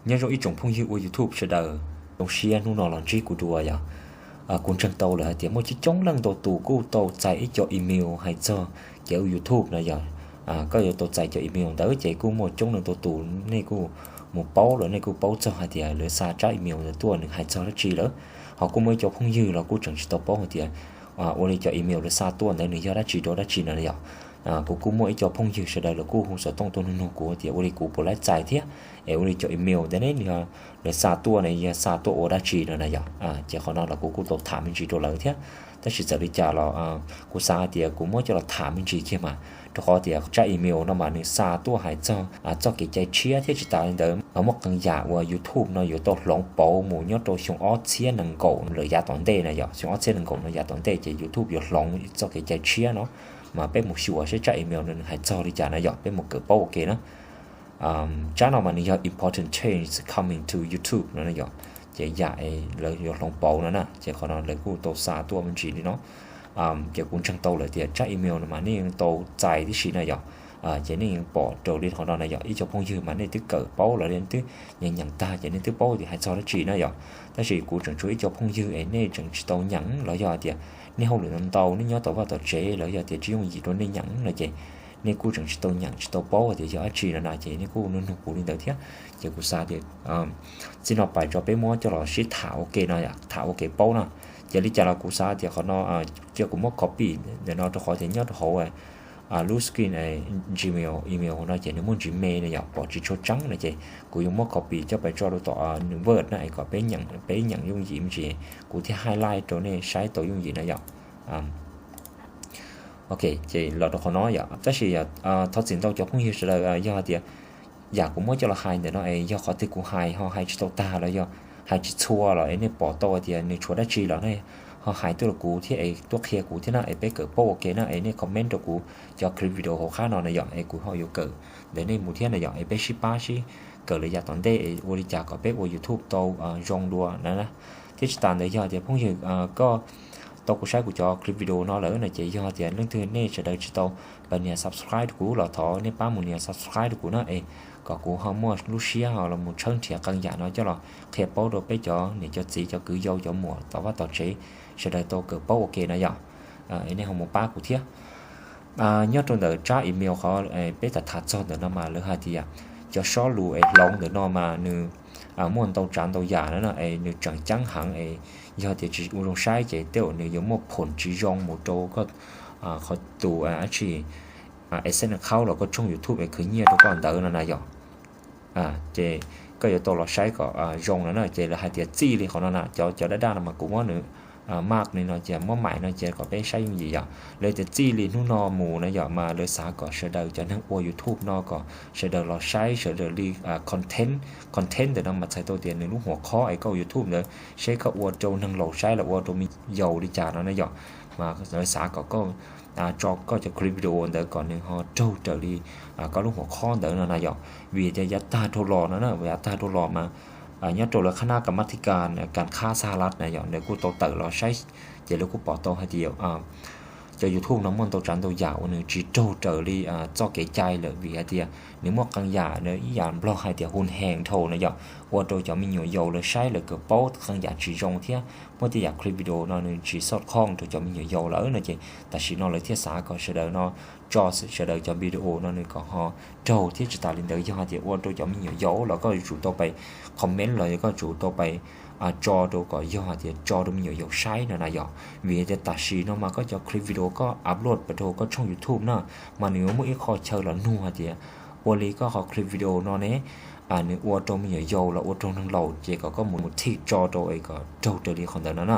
Nyob zoo ib tsoom phooj ywg ua YouTube sawv daws, zoo siab hnub no los ntsib kuv dua yom. Kuv ntseeg tau lawm hais tias muaj coob coob leej ntau tus kuj tau txais ib co email hais txog kev ua YouTube na yom. Koj yuav tau txais cov email ntawd ces kuj muaj coob leej ntau tus nej kuj mus paub lawm, nej kuj paub txog hais tias lawv xa tsab email ntawd tuaj nws hais txog dab tsi lawm. Ho kuj muaj ib co phooj ywg los kuj tseem tsis tau paub hais tias ua li cov email lawv xa tuaj ntawd nws yog dab tsi rau dab tsi no yom. Kuv kuj muaj ib co phooj ywg sawv daws lawv kuj hu xov tooj tuaj nug nug kuv tias ua li kuv puas laib txais thiab, es ua li cov email ntawd ne nws lawv xa tuaj ne yog xa tuaj ua dab tsi no na yom. Ces qhov no los kuv kuj tau tham me ntsis rau lawv thiab. Tab sis txawm li cas los kuv xav hais tias kuv muab coj los tham me ntsis kiag mas, rau qhov tias tsab email no mas nws xa tuaj hais txog txoj kev cai tshiab thiab tsis tas li ntawd muaj qee yam uas YouTube no yuav tau hloov pauv mus nyob rau xyoo ob txhiab nees nkaum lawm yav tom ntej na yom. Xyoo ob txhiab nees nkaum no yav tom ntej ces YouTube yuav hloov txoj kev cai tshiab no, mas peb mus xyuas seb tsab email no nws hais txog li cas na yom, peb mus kawm paub ua ke na. Tsab no mas nws yog important change coming to YouTube no yom. Ces yam lawv yuav hloov pauv no na, ces qhov no lawv kuj tau xa tuaj me ntsis li no. Ces kuv ntseeg tau lawm tias tsab email no mas nej yeej tau txais tib si na yom. Ces nej yeej pom raws li qhov no na yom, ib co phooj ywg mas nej twb kawm paub los nej twb nyeem nyeem tag ces nej twb paub tias hais txog dab tsi na yom. Tab sis kuv tseem tshuav ib co phooj ywg es nej tseem tsis tau nyeem los yog tias nej hauj lwm ntau ntau nej nyob tom vaj tom tsev los yog tias tsis yooj yim rau nej nyeem no ces nej kuj tseem tsis tau nyeem tsis tau paub tias yog dab tsi no na ces nej kuj nug nug kuv li ntawd thiab. Ces kuv xav tias txij no pais tso peb muab coj los sib tham ua ke no, tham ua ke paub no. Ces li cas los kuv xav tias qhov no cia kuv muab copy ntawm no rau qhov tias nyob rau hauv lub screen Gmail email no ces nws muaj Gmail no yom, pom tsis tshua tseeb no ces kuv yuav muab copy coj pais tso rau tom nws Word na es kom peb nyeem yooj yim me ntsis, kuv thiaj highlight rau nej saib tau yooj yim na yom. Ok, ces los rau qhov no yom, tab sis thov txim ntau cov phooj ywg sawv daws yog tias yam kuv muab coj los hais ntawm no es yog qhov twg kuv hais ho hais tsis tau tag los yog hais tsis txhua los es nej pom tau tias nws tshuav dab tsi los nej ho hais tuaj rau kuv thiab es tuaj qhia kuv thiab na es peb kawm paub ua ke na es nej comment rau kuv cov clip video hauv qab no na yom, es kuv ho yuav kawm ntawm nej mus thiab na yom, es peb sib pab sib kawm lawm yav tom ntej es ua li cas kom peb ua YouTube tau zoo dua na. Thiab tsis tas ntawd yog tias phooj ywg koj tau kuv saib kuv cov clip video no lawm no ces yog tias leej twg nej sawv daws tsis tau pab nias subscribe rau kuv los thov nej pab mus nias subscribe rau kuv na es kom kuv ho muaj lub siab ho los mus tshawb nrhiav qee yam no coj los qhia paub rau peb cov niam cov txiv cov kwv yau cov muam tom vaj tom tsev sawv daws tau kawm paub ua ke na yom. Es nej ho mus pab kuv thiab. Nyob rau ntawm tsab email qhov peb tham tham txog ntawm no mas lawv hais tias cov sob lus es hloov ntawm no mas nws muaj ntau tsav ntau yam na no es nws tseem ceeb heev es yog tias tsis ua zoo saib ces tej zaum nws yuav muaj phoom tsis zoo mus rau koj qhov tus dab tsi AdSense account los koj tshooj YouTube es khwv nyiaj rau koj ntawd no na yom. Ces koj yuav tau los saib kom zoo no na ces lawv hais tias txij li qhov no na, cov cov daj daj no mas kuv muab nws mark li no ces muab maim no ces kom peb saib yooj yim yom. Lawv tias txij li hnub no mus na yom mas lawv xav kom sawv daws cov neeg ua YouTube no kom sawv daws los saib sawv daws li content, content ntawm no mas txhais tau tias nws lub huam qhob es koj ua YouTube ntawd seb koj ua rau neeg laus saib los ua rau me yaus li cas no na yom. Mas lawv xav kom koj tso koj cov clip video ntawd kom nws ho raug raws li koj lub huam qhob ntawd no na yom. Vim tias yav tag dhau los no na, yav tag dhau los mas nyob rau lawv qhab nab kam mab thib kas kas khab Xahas Las na yom, lawv kuj tau tawm los saib ces lawv kuj pom tau hais tias cov YouTube no muaj ntau tsav ntau yam uas nws tsis raug raws li txoj kev cai lawm vim hais tias nws muaj qee yam ib yam Nplog hais tias hun hees dhau na yom, ua rau cov me nyuam yaus lawv saib lawv kawm paub qee yam tsis zoo thiab muaj tej yam clip video no nws tsis xoj khooj rau cov me nyuam yaus lawm no ces tam sim no lawv thiaj xav kom sawv daws no tso sawv daws cov video no nws kom ho raug thiab tsis tas li ntawd yog hais tias ua rau cov me nyuam yaus los koj yuav tsum tau pais comment los yog koj tsum tau pais tso rau kom yog hais tias tso rau me nyuam yaus saib no na yom. Vim hais tias tam sim no mas koj cov clip video koj upload pas rau koj tshooj YouTube na mas nws yuav muaj ib qho chaw los nug hais tias ua li koj qhov clip video no ne nws ua rau me nyuam yaus los ua rau neeg laus ces kom koj mus mus thij tso rau es kom raug raws li qhov ntawd no na.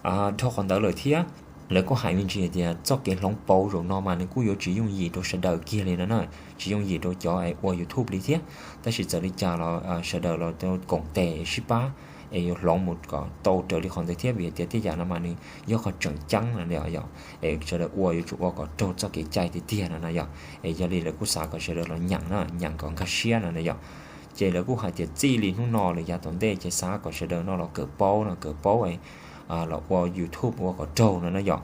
Dhau qhov ntawd lawm thiab lawv kuj hais me ntsis tias txoj kev hloov pauv zaum no mas nws kuj yuav tsis yooj yim rau sawv daws kiag li no na, tsis yooj yim rau cov es ua YouTube li thiab. Tab sis txawm li cas los sawv daws los koom tes sib pab es yuav hloov mus kom tau raws li qhov ntawd thiab vim tias tej yam no mas nws yog qhov tseem ceeb no yom, es sawv daws ua yuav tsum ua kom raug txoj kev cai tiag tiag no na yom. Es yog li lawv kuj xav kom sawv daws los nyeem na, nyeem kom nkag siab no na yom. Ces lawv kuj hais tias txij li hnub no lawm yav tom ntej ces xav kom sawv daws no los kawm paub no, kawm paub los ua YouTube ua kom raug no na yom.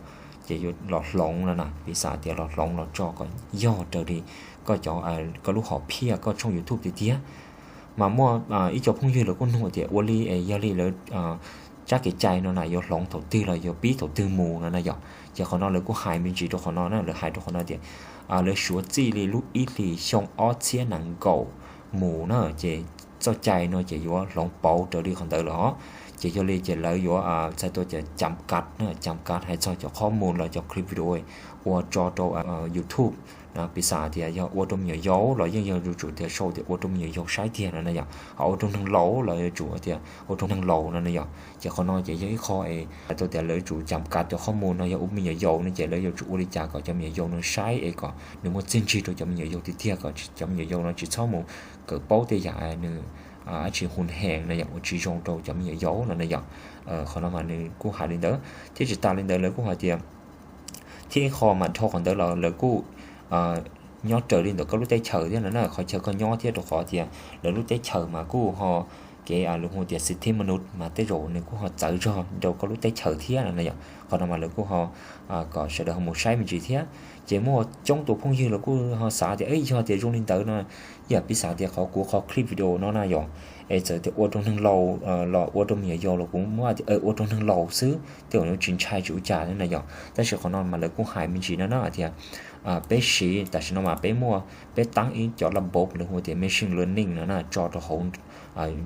Ces yuav los hloov no na, piv xam tias los hloov los tso kom yog raws li koj cov, koj lub hom phiaj koj tshooj YouTube tiag tiag. Mas muaj ib co phooj ywg lawv kuj nug tias ua li es yog li lawv tsab kev cai no na yuav hloov thaum twg los yuav pib thaum twg mus no na yom. Ces qhov no lawv kuj hais me ntsis rau qhov no na, lawv hais rau qhov no tias lawv suav txij li lub ib hlis xyoo ob txhiab nees nkaum mus na, ces txoj cai no ces yuav hloov pauv raws li qhov ntawd lawm os. Ces yog li ces lawv yuav txhais tau tias cam kav na, cam kav hais txog cov qhob mus los cov clip video ua tso rau YouTube. Piv xam tias yog ua rau me nyuam yaus los yeej yog yuav tsum tias sau tias ua rau me nyuam yaus saib tiag no na yom, ho ua rau neeg laus los yuav tsum tias ua rau neeg laus no na yom. Ces qhov no ces yog ib qho es tau tias lawv yuav tsum cam kav cov qhob mus no, yog ua me nyuam yaus no ces lawv yuav tsum ua li cas kom cov me nyuam yaus no saib es kom nws muaj txiaj ntsig rau cov me nyuam yaus tiag tiag, kom cov me nyuam yaus no tsis txhob mus kawm paub tej yam nws dab tsi hun hees na yom, uas tsis zoo rau cov me nyuam yaus no na yom. Qhov no mas nws kuj hais li ntawd thiab tsis tas li ntawd lawv kuj hais tias thiab ib qho mas dhau qhov ntawd los lawv kuj nyob raws li ntawm koj lub teb chaws thiab no na, qhov chaw koj nyob thiab, rau qhov tias lawv lub teb chaws mas kuj ho kev lus hu tias xim thib manu mas tej zaum nws kuj ho txawv zog rau koj lub teb chaws thiab no na yom. Qhov no mas lawv kuj ho kom sawv daws ho mus saib me ntsis thiab. Ces muaj coob tus phooj ywg los kuj ho xav tias yog tias zoo li ntawd no, yam piv xam tias qhov kuv qhov clip video no na yom, es txawm tias ua rau neeg laus los ua rau me nyuam yaus los kuv muab tias ua rau neeg laus xwb tej zaum nws tsis ntshai tsis ua cas na yom. Tab sis qhov no mas lawv kuj hais me ntsis no na tias peb siv tam sim no mas peb muaj, peb tab ib cov lab npauv lawv hu tias machine learning no na tso rau hauv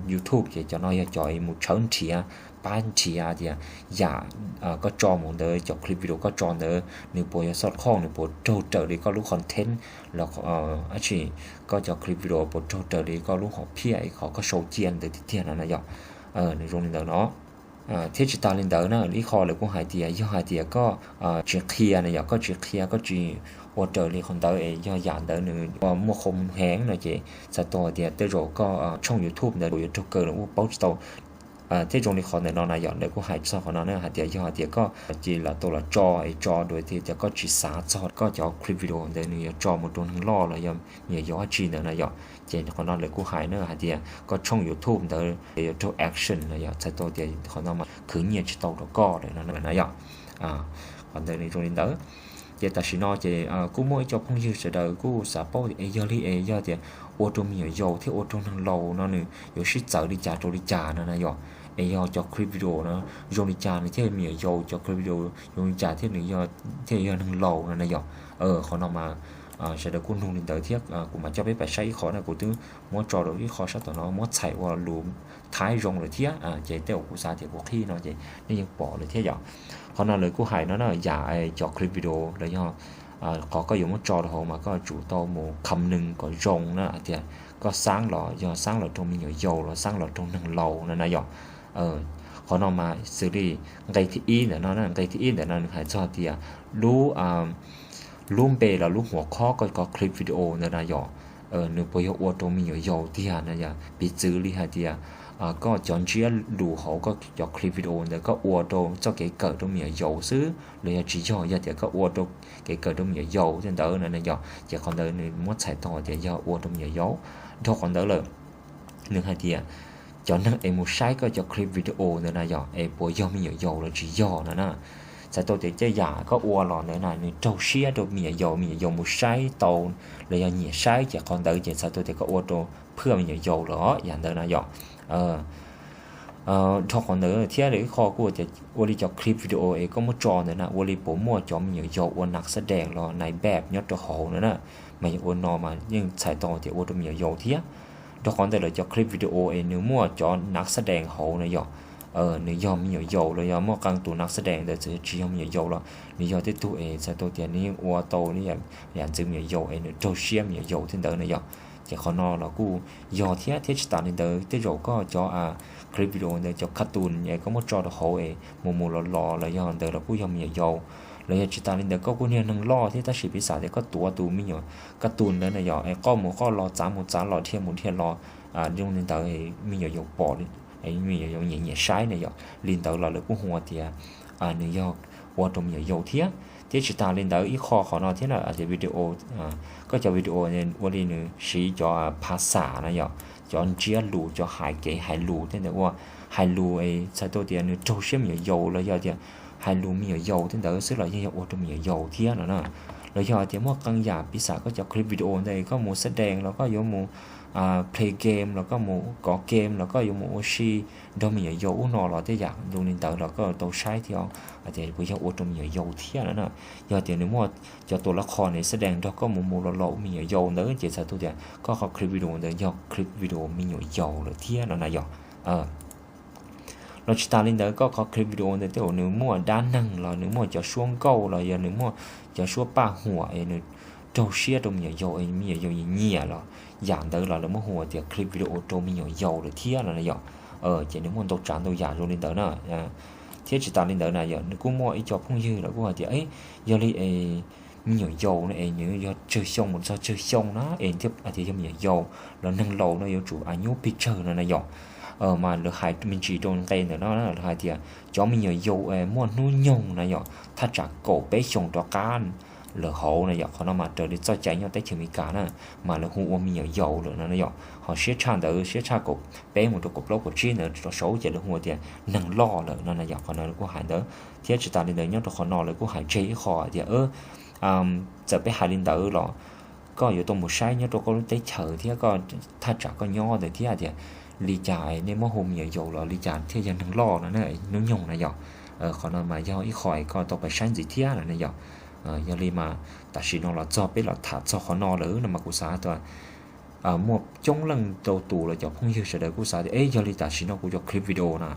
YouTube, ces cov no yog cov mus tshawb nrhiav, pab nrhiav tias yam koj tso mus ntawd, cov clip video koj tso ntawd nws puas yog xoj khauj, nws puas raug raws li koj lub content los dab tsi, koj cov clip video puas raug raws li koj lub hom phiaj qhov koj sau cia ntawd tiag tiag no na yom. Nws zoo li ntawd no. Thiab tsis tas li ntawd na, ib qho lawv kuj hais tias yog hais tias koj tsis qhia na yom, koj tsis qhia, koj tsis ua raws li qhov ntawd es yog yam ntawd nws muaj qhov heev no ces txhais tau tias tej zaum koj tshooj YouTube ntawd yuav raug kaw los ua paub tsis tau. Thiab zoo li qhov ntawm no na yom, lawv kuj hais txog qhov no na hais tias yog hais tias koj cia li tau los tso es tso dua tias koj tsis xav txog koj cov clip video ntawd nws yuav tso mus rau neeg loj los yog me nyuam yaus dab tsi ntawd na yom. Ces qhov no lawv kuj hais na hais tias koj tshooj YouTube ntawd yuav raug action no yom, txhais tau tias qhov no mas khwv nyiaj tsis tau rau koj lawm no na yom. Qhov ntawd nws zoo li ntawd. Ces tam sim no ces kuj muaj ib co phooj ywg sawv daws kuj xav paub es yog li es yog tias ua rau me nyuam yaus thiab ua rau neeg laus no nws yuav sib txawv li cas rau li cas no na yom. Es yog cov clip video no zoo li cas nws thiaj me nyuam yaus, cov clip video zoo li cas thiaj nws thiaj yog neeg laus no na yom. Qhov no mas sawv daws kuj nug li ntawd thiab kuv mam coj peb pais saib ib qho na, kuv twb muab tso rau ib qho sab tom no muab txhais ua lus Thaib zoo lawm thiab. Ces tej uas kuv xav tias kuv qhib no ces nej yeej pom lawm thiab yom. Qhov no lawv kuj hais no na yam cov clip video los yog qhov koj yuav muab tso rau hauv mas koj tsum tau mus kham nws kom zoo na hais tias koj xaab los yog xaab los rau me nyuam yaus los xaab los rau neeg laus no na yom. Qhov no mas xws li nqe thib ib ntawm no, nqe thib ib ntawm no nws hais txog tias lub lub npe los lub huam khob koj cov clip video ntawd na yom, nws puas yog ua rau me nyuam yaus tiag na yom. Piv txwv li hais tias koj cov ntsiab lus hauv koj cov clip video ntawd koj ua rau txoj kev kawm rau me nyuam yaus xwb los yog tsis yog, yog tias koj ua rau kev kawm rau me nyuam yaus tej ntawd na yom, ces qhov ntawd nws muab txhais tau tias yog ua rau me nyuam yaus. Dhau qhov ntawd lawm nws hais tias cov neeg es mus saib koj cov clip video ntawd na yom, es puas yog me nyuam yaus los tsis yog no na. Txhais tau tias tej yam koj ua los ntawd na nws raug siab rau me nyuam yaus, me nyuam yaus mus saib tau los yog nyiam saib, ces qhov ntawd ces txhais tau tias koj ua rau phwj me nyuam yaus lawm yam ntawd na yom. Dhau qhov ntawd thiab lawv ib qho kuj tias ua li cov clip video es koj muab tso ntawd na ua li puas muaj cov me nyuam yaus ua nab xab dees los nais npaj nyob rau hauv no na, mas yog ua no mas yeej txhais tau tias ua rau me nyuam yaus thiab. Dhau qhov ntawd lawm cov clip video es nws muaj cov nab xab dees hauv na yom, nws yog me nyuam yaus los yog muaj qee tus nab xab dees ntawd txawm tsis yog me nyuam yaus los nws yog tej tug es txhais tau tias nws yeej ua tau yam ntxwv me nyuam yaus es nws raug siab me nyuam yaus tej ntawd na yom. Ces qhov no los kuj yog thiab, thiab tsis tas li ntawd tej zaum koj cov clip video ntawd cov cartoon es koj muab tso rau hauv es mus mus los los los yog ntawd los kuj yog me nyuam yaus. Los yog tsis tas li ntawd koj kuj niag neeg loj thiab tab sis piv xam tias koj tuav tus me nyuam cartoon ntawd na yom, es qoj mus qoj los txav mus txav los dhia mus dhia los, zoo li ntawd me nyuam yaus pom, me nyuam yaus nyiam nyiam saib na yom, li ntawd los lawv kuj hu tias nws yog ua rau me nyuam yaus thiab. Thiab tsis tas li ntawd ib qho qhov no thiab na tias video, koj cov video ua li nws siv cov phas xas na yom, cov ntsiab lus, cov hais kev hais lus tej ntawd ua hais lus es txhais tau tias nws raug siab me nyuam yaus los yog tias hais lus me nyuam yaus tej ntawd xwb los yeej yog ua rau me nyuam yaus thiab no na. Los yog tias muaj qee yam piv xam koj cov clip video ntawd koj mus xab dees los koj yuav mus play game los koj mus kov game los koj yuav mus ua si nrog me nyuam yaus ub no los tej yam zoo li ntawd los koj tau saib thiab hais tias puas yog ua rau me nyuam yaus thiab no na. Yog tias nws muaj cov tua lab qho ne xab dees nrog koj mus mus los los ua me nyuam yaus ntawd ces txhais tau tias koj qhov clip video ntawd yog clip video me nyuam yaus lawm thiab no na yom. Los tsis tas li ntawd koj qhov clip video ntawd tej zaum nws muaj dab neeg los nws muaj cov suab nkauj los yog nws muaj cov suab paj huam es nws raug siab rau me nyuam yaus es me nyuam yaus nyiam nyiam los yam ntawd los lawv muab hu tias clip video rau me nyuam yaus lawm thiab no na yom. Ces nws muaj ntau tsav ntau yam zoo li ntawd na. Thiab tsis tas li ntawd na yom, nws kuj muaj ib co phooj ywg los kuj hais tias yog li me nyuam yaus no es nws yog tsawg xyoo mus txog tsawg xyoo na es thiaj tias yog me nyuam yaus los neeg laus no yuav tsum a nyuab pes tsawg no na yom. Mas lawv hais me ntsis rau nqe ntawm no lawv hais tias cov me nyuam yaus muaj hnub nyoog na yom thaj tsam kaum peb xyoos rov qab lawm hauv na yom. Qhov no mas raws li txoj cai nyob teb chaws Amelikas na mas lawv hu ua me nyuam yaus lawm no na yom. Ho siab tshaj ntawd siab tshaj kaum peb mus rau kaum plaub kaum tsib ntawd rov saud ces lawv hu tias neeg loj lawm no na yom. Qhov no lawv kuj hais ntawd thiab tsis tas li ntawd nyob rau qhov no lawv kuj hais tseg ib qho tias txawm peb hais li ntawd los koj yuav tau mus saib nyob rau koj lub teb chaws thiab koj thaj tsam koj nyob ntawd thiab tias li cas nej muab hu me nyuam yaus los li cas thiaj yog neeg loj no hnub nyoog na yom. Qhov no mas yog ib qho koj tau pais saib ntxiv thiab no na yom. Yog li mas tam sim no los txog peb los tham txog qhov no lawm no mas kuv xav tias muaj coob leej ntau tus los cov phooj ywg sawv daws kuj xav tias es yog li tam sim no kuv cov clip video na,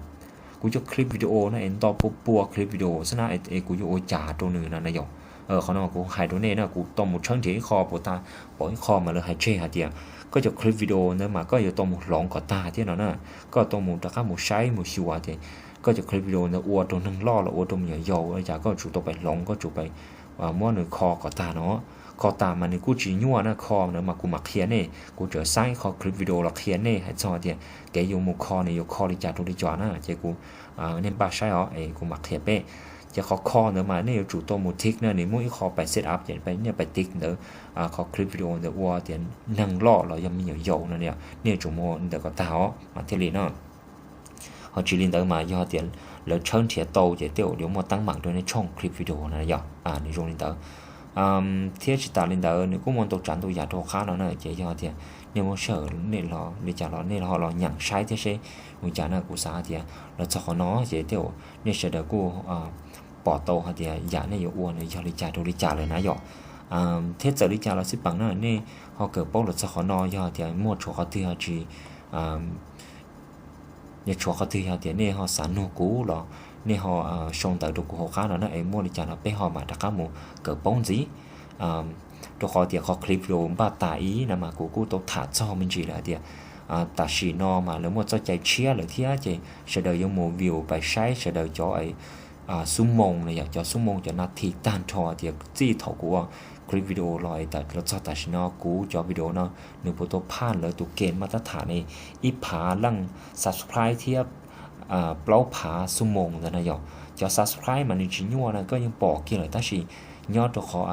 kuv cov clip video no es nto pua pua clip video xwb na es kuv yuav ua cas rau nws no na yom. Qhov no kuv hais rau nej na kuv tau mus tshawb nrhiav ib qho puas tag pom ib qho mas lawv hais tseg hais tias koj cov clip video ntawd mas koj yuav tau mus hloov kom tag thiab no na. Koj tau mus rov qab mus saib mus xyuas tias koj cov clip video ntawd ua rau neeg loj los ua rau me nyuam yaus li cas koj tsum tau pais hloov koj tsum pais muab nws kho kom tag no. Kho tas mas nws kuj tsis nyuaj na, kho ntawd mas kuv mam qhia nej, kuv tseem xaab ib qho clip video los qhia nej hais txog tias kev yuav mus kho nws yuav kho li cas rau li cas na ces kuv, nej npaj saib os es kuv mam qhia peb. Ces qhov kho ntawd mas nej yuav tsum tau mus tick na, nws muaj ib qho pais set up ces nej pais tick ntawd, qhov clip video ntawd ua tias neeg loj los yog me nyuam yaus no, nej yuav tsum mus ntawd kom tag os mas thiaj li no. Ho tsis li ntawd mas yog tias lawv tshawb nrhiav tau ces tej zaum yuav muaj teeb meem rau nej tshooj clip video no yom. Nws zoo li ntawd. Thiab tsis tas li ntawd nws kuj muaj ntau tsav ntau yam rau qab no na ces yog tias nej muaj sij hawm nej los li cas los nej ho los nyeem saib thiab seb ua cas na. Kuv xav hais tias los txog qhov no ces tej zaum nej sawv daws kuj pom tau hais tias yam nej yuav ua nws yog li cas rau li cas lawm na yom. Thiab txawm li cas los xij peem na nej ho kawm paub los txog qhov no yog tias muaj tshuav qhov twg ho tsis, yog tshuav qhov twg yog tias nej ho xav nug kuv los nej ho sau ntawv rau kuv hauv qab no na es muaj li cas no peb ho mam rov qab mus kawm paub ntxiv. Rau qhov tias qhov clip video npaj tas ib no mas kuv kuj tau tham txog me ntsis lawm hais tias tam sim no mas lawv muaj txoj cai tshiab lawm thiab ces sawv daws yuav mus view pais saib sawv daws cov xub moo no yom, cov xub moo cov nas this tag nrho tias txij thaum kuv ua clip video los los txog tam sim no kuv cov video no nws puas tau phaj lawv tus kev maj tab tham ne ib phav leej subscribe thiab plaub phav xub moo ntawd na yom. Cov subscribe mas nws tsis nyuaj na, koj yeej pom kiag lawm tab sis nyob rau qhov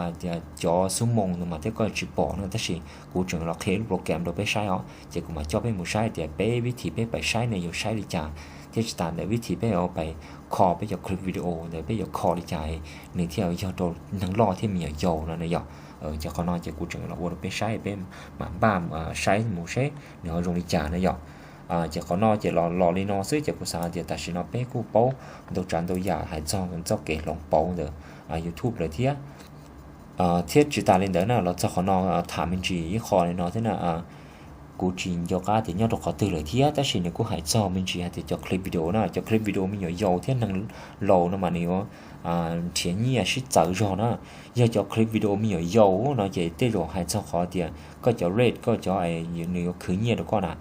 cov xub moo ntawd mas thiab koj tsis pom na, tab sis kuv tseem los qhia lub program rau peb saib os ces kuv mam coj peb mus saib tias peb vib thim peb pais saib ne yuav saib li cas thiab tsis tas ntawd vib thim peb yuav pais kho peb cov clip video ntawd peb yuav kho li cas nws thiaj yog rau neeg loj thiab me nyuam yaus no na yom. Ces qhov no ces kuv tseem los ua rau peb saib peb mam npaj saib mus seb nws ho zoo li cas na yom. Ces qhov no ces los los li no xwb ces kuv xav hais tias tam sim no peb kuj paub ntau tsav ntau yam hais txog txoj kev hloov pauv ntawm YouTube lawm thiab. Thiab tsis tas li ntawd na los txog qhov no tham me ntsis ib qho li no thiab na, kuv tsis nco qab tias nyob rau qhov twg lawm thiab tab sis nws kuj hais txog me ntsis hais tias cov clip video na, cov clip video me nyuam yaus thiab neeg laus no mas nws yuav nrhiav nyiaj sib txawv zog na. Yog cov clip video me nyuam yaus no ces tej zaum hais txog qhov tias koj cov rate koj cov nws yuav khwv nyiaj rau koj na,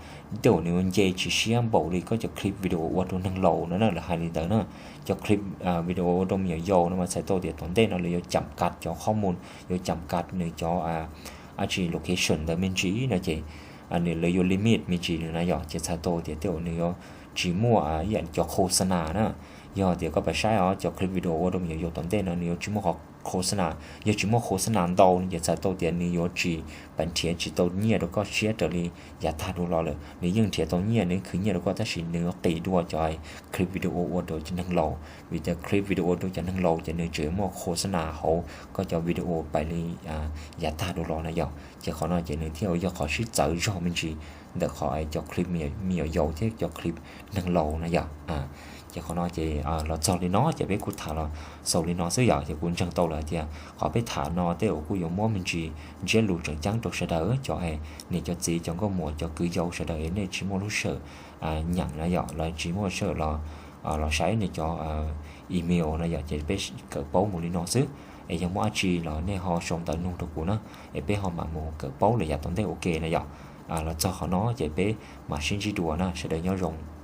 tej zaum nws yuav nce tsis siab npaum li koj cov clip video ua rau neeg laus no na, lawv hais li ntawd na. Cov clip video ua rau me nyuam yaus no mas txhais tau tias tom ntej no lawv yuav cam kav cov qhob mus, yuav cam kav nws cov dab tsi location ntawd me ntsis no ces lawv yuav limit me ntsis nws na yom, ces txhais tau tias tej zaum nws yuav tsis muaj ib yam cov khos sa nas na. Yog tias koj pais saib os cov clip video ua rau me nyuam yaus tom ntej no nws yuav tsis muaj qhov khos xas nas, yog tsis muaj khos xas nas ntau ces txhais tau tias nws yuav tsis, pab nrhiav tsis tau nyiaj rau koj siab raws li yav tag dua los lawm. Nws yeej nrhiav tau nyiaj, nws khwv nyiaj rau koj tab sis nws qis dua cov clip video ua rau cov neeg laus, vim tias clip video rau cov neeg laus ces nws tseem muaj khos xas nas hauv koj cov video pab li yav tag dua los na yom. Ces qhov no ces nws thiaj yog qhov sib txawv zog me ntsis ntawm qhov cov clip me nyuam yaus thiab cov clip neeg laus na yom. Ces qhov no ces los txog li no ces peb kuj tham los xaus li no xwb yom. Ces kuv ntseeg tau lawm tias qhov peb tham no tej uas kuj yuav muab me ntsis ntsiab lus tseem ceeb rau sawv daws cov niam cov txiv cov nkauj muam cov kwv yau sawv daws nej tsis muaj lub sij hawm nyeem na yom, los tsis muaj sij hawm los los saib nej cov email na yom. Ces peb kawm paub mus li no xwb, es yog muaj dab tsi los nej ho sau ntawv nug rau kuv na, es peb ho mam mus kawm paub lawm yav tom ntej ua ke na yom. Los txog qhov no ces peb mam sib ntsib dua na, sawv daws nyob zoo.